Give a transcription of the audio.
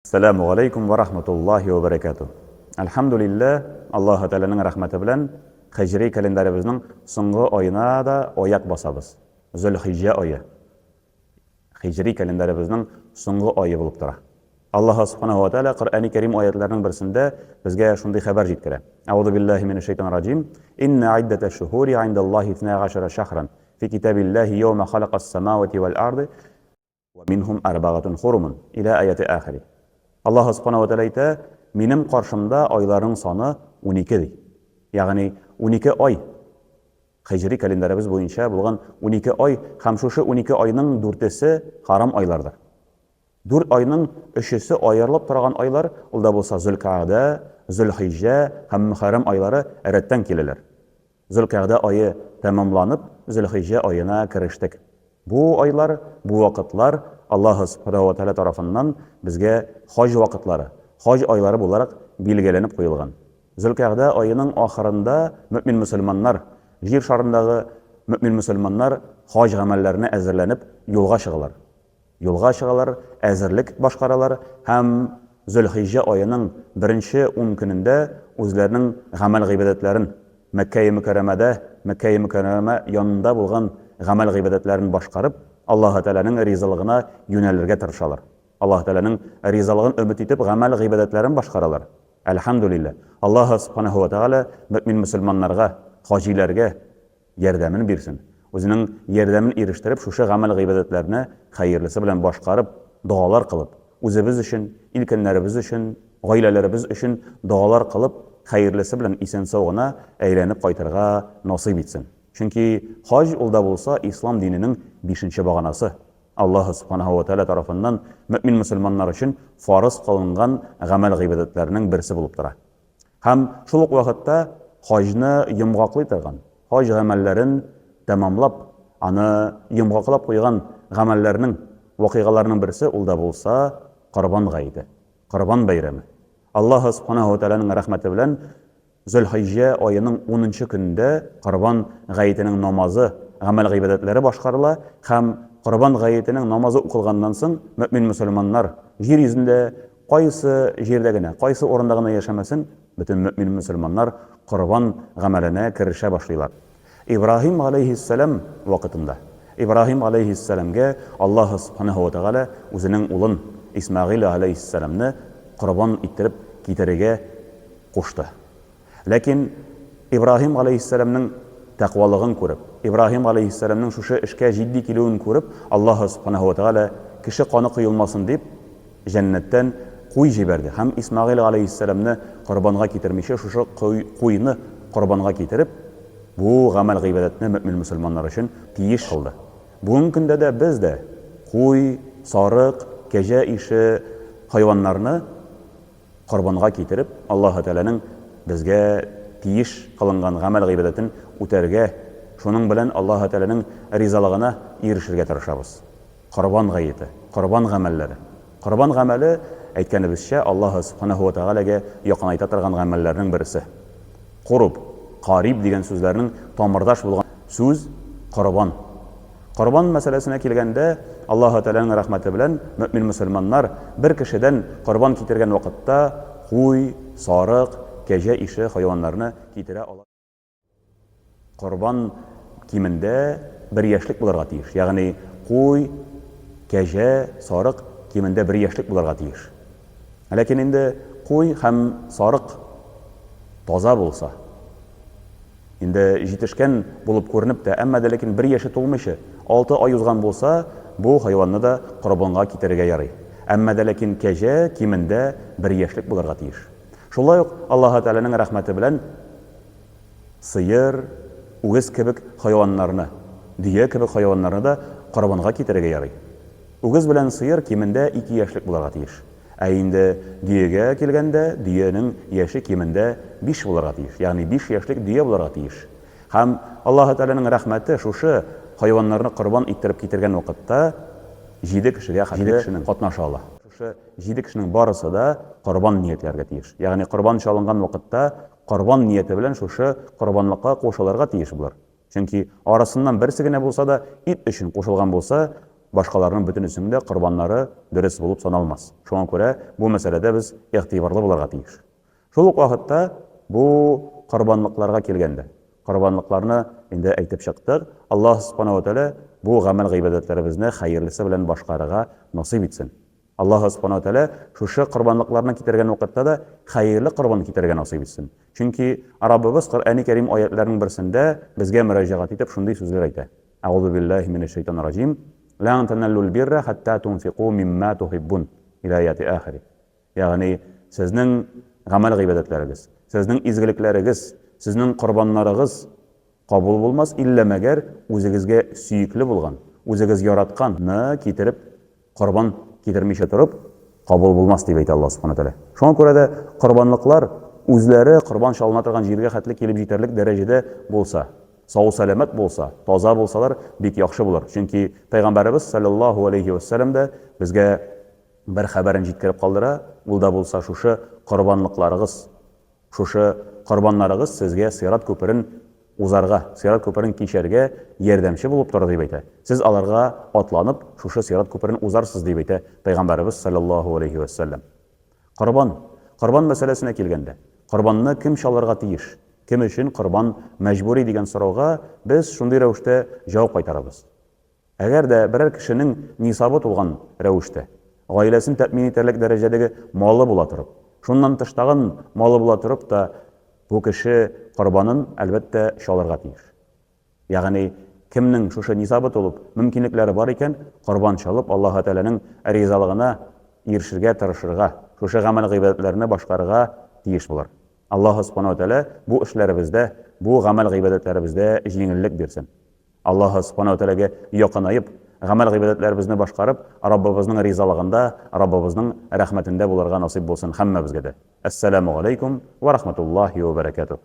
Сәламү галәйкүм вә рахматуллаһи вә бәрәкәтү. Әлхәмдүлилләһ, Аллаһы Тәгаләнең рәхмәте белән һиҗри календаребезнең соңгы аена да аяк басабыз. Зөлхиҗҗә ае. Һиҗри календаребезнең соңгы ае булып тора. Аллаһы Субханаһу ва Тәгалә Коръәни Кәрим аятларының берсендә безгә шундый хәбәр җиткерә. Әгъузу биллаһи минәш шайтанир раҗим. Инна иддәтәш шуһури индаллаһи итна гашара шахран фи китабиллаһи яума халакас самавати вәл арды Вә минһум арбагатун хурумун илә аяти ахири. Аллаһ Субхана ва Тәгалә әйтә, минем каршымда айларның саны 12 ди. Ягъни 12 ай. Хиҗри календаребез буенча булган 12 ай һәм шушы 12 айның дүртесе харам айлардыр. Дүрт айның өчесе аерылып торган айлар, ул да булса Зөлкаъдә, Зөлхиҗҗә һәм Мөхәррәм айлары рәттән киләләр. Зөлкәгъдә ае тәмамланып, Зөлхиҗҗә аена керештек. Бу айлар, бу вакытлар Аллаһы Сүбхәнәһү вә Тәгалә тарафыннан безгә хаҗ вакытлары, хаҗ айлары буларак билгеләнеп куелган. Зөлкәгъдә аеның ахырында мөэмин-мөселманнар, җир шарындагы мөэмин-мөселманнар хаҗ гамәлләренә әзерләнеп юлга чыгалар. Юлга чыгалар, әзерлек башкаралар һәм Зөлхиҗҗә аеның беренче ун көнендә үзләренең гамәл-гыйбадәтләрен, Мәккәи Мөкәррәмәдә, Мәккәи Мөкәррәмә янында булган гамәл-гыйбадәтләрен башкарып, Аллаһы Тәгаләнең ризалыгына юнәлергә тырышалар. Аллаһы Тәгаләнең ризалыгын өмет итеп гамәл-гыйбадәтләрен башкаралар. Әлхәмдүлилләһ, Аллаһы Сүбхәнәһү вә Тәгалә мөэмин-мөселманнарга, хаҗиләргә, ярдәмен бирсен, үзенең ярдәмен ирештереп, шушы гамәл-гыйбадәтләрне хәерлесе белән башкарып, догалар кылып, үзебез өчен, илкәннәребез өчен, гаиләләребез өчен догалар кылып, хәерлесе белән исән-сау гына әйләнеп кайтырга насыйп итсен. Чөнки хаҗ ул да булса ислам диненең бишенче баганасы, Аллаһы Сүбхәнәһү вә Тәгалә тарафыннан мөэмин-мөселманнар өчен фарыз кылынган гамәл-гыйбадәтләрнең берсе булып тора. Һәм шул ук вакытта хаҗны йомгаклый торган, хаҗ гамәлләрен тәмамлап, аны йомгаклап куйган гамәлләрнең, вакыйгаларның берсе ул да булса Корбан гаете, Корбан бәйрәме. Аллаһы Субханаһу ва Тәгаләнең рәхмәте белән Зөлхиҗҗә аеның унынчы көнендә Корбан гаетенең намазы, гамәл-гыйбадәтләре башкарыла һәм Корбан гаетенең намазы укылганнан соң мөэмин-мөселманнар җир йөзендә Кайсы җирдә генә, кайсы урында гына яшәмәсен, бөтен мөэмин-мөселманнар корбан гамәленә керешә башлыйлар. Ибраһим галәйһиссәлам вакытында, Ибраһим галәйһиссәламгә Аллаһы Сүбхәнәһү вә Тәгалә үзенең улын Исмәгыйль галәйһиссәламне корбан иттереп китерергә кушты. Ләкин Ибраһим галәйһиссәламнең тәкъвалыгын күреп, Ибраһим галәйһиссәламнең шушы эшкә җитди килүен күреп, Аллаһы Сүбхәнәһү вә Тәгалә, кеше каны коелмасын дип, җәннәттән куй җибәрде һәм Исмәгыйль галәйһиссәламне корбанга китермичә, шушы куйны корбанга китереп, бу гамәл-гыйбадәтне мөэмин-мөселманнар өчен тиеш кылды. Бүгенге көндә дә без дә куй, сарык, кәҗә ише хайваннарны корбанга китереп, Аллаһы Тәгаләнең безгә тиеш кылынган гамәл-гыйбадәтен үтәргә, шуның белән Аллаһы Тәгаләнең ризалыгына ирешергә тырышабыз. Корбан гаете, корбан гамәлләре. Корбан гамәле, әйткәнебезчә, Аллаһы Сүбхәнәһү вә Тәгаләгә якынайта торган гамәлләрнең берсе. Коруб, кариб дигән сүзләрнең тамырдаш булган сүз, корбан. Корбан мәсьәләсенә килгәндә, Аллаһы Тәгаләнең рәхмәте белән мөэмин-мөселманнар бер кешедән корбан китергән вакытта куй, сарык, кәҗә ише хайваннарны китерә ала. Корбан кимендә бер яшьлек булырга тиеш. Ягъни куй, кәҗә, сарык кимендә бер яшьлек булырга тиеш. Ләкин инде куй һәм сарык таза булса, Инде җитешкән булып күренеп тә, әмма дә ләкин бер яше тулмыйча, 6 ай узган булса, бу хайванны да корбанга китерергә ярый. Әмма дә ләкин кәҗә кимендә бер яшьлек булырга тиеш. Шулай ук Аллаһы Тәгаләнең рәхмәте белән сыер, үгез кебек хайваннарны, дөя кебек хайваннарны да корбанга китерергә ярый. Үгез белән сыер кимендә ике яшьлек булырга тиеш. Ә инде дөягә килгәндә, дөянең яше кимендә биш булырга тиеш, ягъни биш яшьлек дөя булырга тиеш. Һәм Аллаһы Тәгаләнең рәхмәте шушы хайваннарны корбан иттереп китергән вакытта җиде кешегә хәтле катнаша ала. Шушы җиде кешенең барысы да корбан ниятләргә тиеш. Ягъни корбан чалынган вакытта корбан нияте белән шушы корбанлыкка кушылырга тиеш болар. Чөнки арасыннан берсе генә булса да ит өчен кушылган булса, башкаларның бөтенесенең дә корбаннары дөрес булып саналмас. Шуңа күрә бу мәсьәләдә без игътибарлы булырга тиеш. Шул ук вакытта бу корбанлыкларга килгәндә, корбанлыкларны инде әйтеп чыктык, Аллаһ Субхана ва Тәгалә бу гамәл-гыйбадәтләребезне хәерлесе белән башкарырга насыйп итсен. Аллаһ Субхана ва Тәгалә шушы корбанлыкларны китергән вакытта да хәерле корбан китерергә насыйп итсен. Чөнки Раббыбыз Коръәни Кәрим аятләренең берсендә безгә мөрәҗәгать итеп шундый сүзләр әйтә. Әгъузу биллаһи минәш шайтанир раҗим. Лән тәнәллул бирра хәтта тунфику мимма тухиббун. Иля аяти ахири. Ягъни сезнең гамәл-гыйбадәтләрегез, сезнең изгелекләрегез, сезнең корбаннарыгыз кабул булмас, иллә мәгәр үзегезгә сөекле булган, үзегез яраткан ны китереп, корбан китермичә торып, кабул булмас, дип әйтә Аллаһ Субхана Тәгалә. Шуңа күрә дә корбанлыклар үзләре корбан чалына торган җиргә хәтле килеп җитәрлек дәрәҗәдә булса, сау-сәламәт булса, таза булсалар, бик яхшы булыр. Чөнки Пәйгамбәребез салләллаһу алейһи вә сәлләм дә безгә бер хәбәрен җиткереп калдыра, ул да булса шушы корбанлыкларыгыз, шушы корбаннарыгыз сезгә сират күперен узарга, сират күперен кичәргә ярдәмче булып торыр, дип әйтә. Сез аларга атланып, шушы сират күперен узарсыз, дип әйтә Пәйгамбәребез салләллаһу алейһи вә сәлләм. Корбан. Корбан мәсьәләсенә килгәндә, корбанны кем чалырга тиеш, кем өчен корбан мәҗбүри дигән сорауга без шундый рәвештә җавап кайтарабыз. Әгәр дә берәр кешенең нисабы тулган рәвештә, гаиләсен тәэмин итәрлек дәрәҗәдәге малы була торып, шуннан тыш тагын малы була торып та, бу кеше корбанын, әлбәттә, чалырга тиеш. Ягъни, кемнең шушы нисабы тулып, мөмкинлекләре бар икән, корбан чалып, Аллаһы Тәгаләнең ризалыгына ирешергә тырышырга, шушы гамәл-гыйбадәтләрне башкарырга тиеш булыр. Аллаһы Субхана ва Тәгалә бу эшләребездә, бу гамәл-гыйбадәтләребездә җиңеллек бирсен. Аллаһы Субхана ва Тәгаләгә якынаеп, гамәл-гыйбадәтләребезне башкарып, Раббыбызның ризалыгында, Раббыбызның рәхмәтендә булырга насыйп булсын һәммәбезгә дә. Әссәламү галәйкүм вә рахматуллаһи вә бәрәкәтүһ.